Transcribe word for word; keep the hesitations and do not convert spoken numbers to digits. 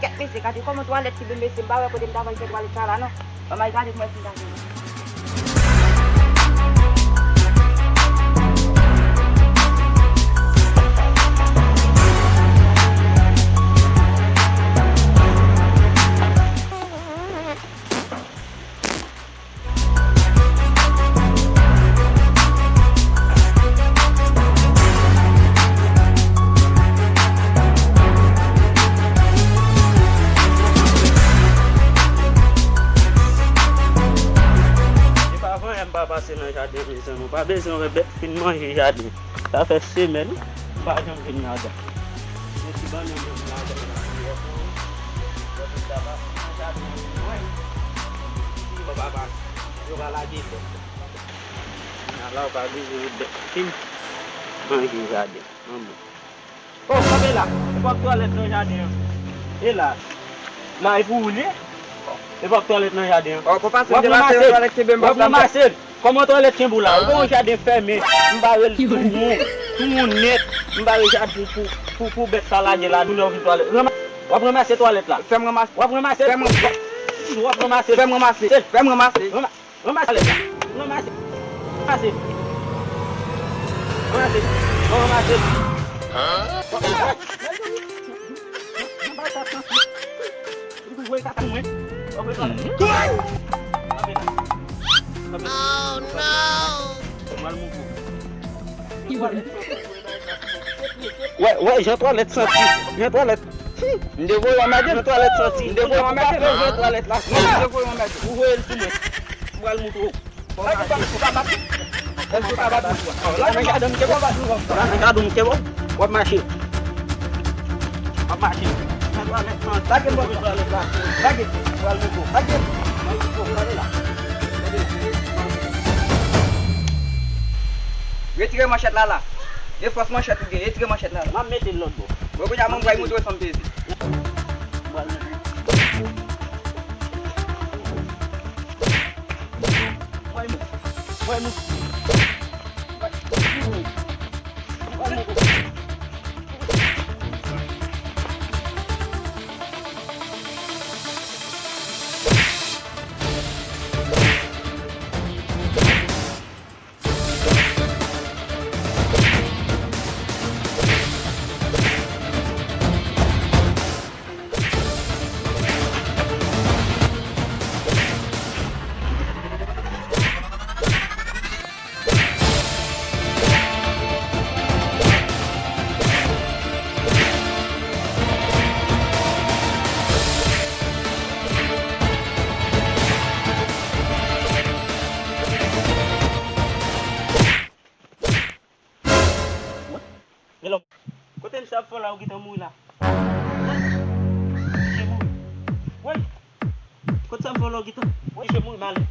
Kèt mesye, gade kòman twalèt ki byen mesye, m pa wè kote m ta pral fè twalèt sa la non. Ban m al gade pou m wè si m ta jwenn. E pa vanyan m pa pase nan jaden, mezanmi. Ou pa bezwen wè bèt fin manje jaden. Sa fè semèn, m pa janm vin ladan. Men ti bannann yo vin ladan la, pou yo pou yo vin ta pase nan jaden an, mwen. Yo pa pase. Yo pa lage bèt. Ala w pa bezwen bèt fin manje jaden. Manman. Oh, kanpe la. E pa twalèt nan jaden an. E la. La, e pou ou li ye? E pa twalèt nan jaden an. Oh, konpa, si w ap ranmase twalèt kenbe m. W ap ranmase l. Kòman twalèt kenbe w la? Ou gen yon jaden fèmen. M bare l tou won. Tou won nèt. M bare jaden pou, pou, pou bèt sa lage la. Tou lè w vin twalèt. Ranma-, w ap ranmase twalèt la. Fè m ranmase. W ap ranmase. Fè m ranmase. W ap ranmase. Fè m ranmase. Fè m ranmase. Ranma-, Ranmase twalèt la. Ranmase. Ranmase. Ranmase. Ranmase. Ranmase. Ou voye kaka pou mwen. Kanpe la. Kanpe la. Kanpe la. Oh, no! Mal mouvo. Wè, wè, jan twalèt santi. Jan twalèt. M te voye w anmède. Jan twalèt santi. M te voye w anmède. Jan twalèt la. M te voye w anmède. Ou voye l sou mwen. M pral moutre w. Ou ka bat m. Èske ou ka bat m? La nan jaden m ke w ap bat m konsa. La nan jaden m ke w ap bat m. W ap mache. W ap mache. Jan twalèt santi. Lage m bò twalèt la. Lage. M pral moutre w. Lage. M pral moutre w. Gade la. Gade la. Retire manchèt la la. E fòs manchèt ou gen, retire manchèt la la. M ap mete l lòt bò. Bon, kounye a mwen pral moutre w sa m peze. Hello. Kote misye ap fè la, ou gentan mouri la? Misye mouri. Woy. Kote sa m fè la, ou gentan? Woy, misye mouri, m ale.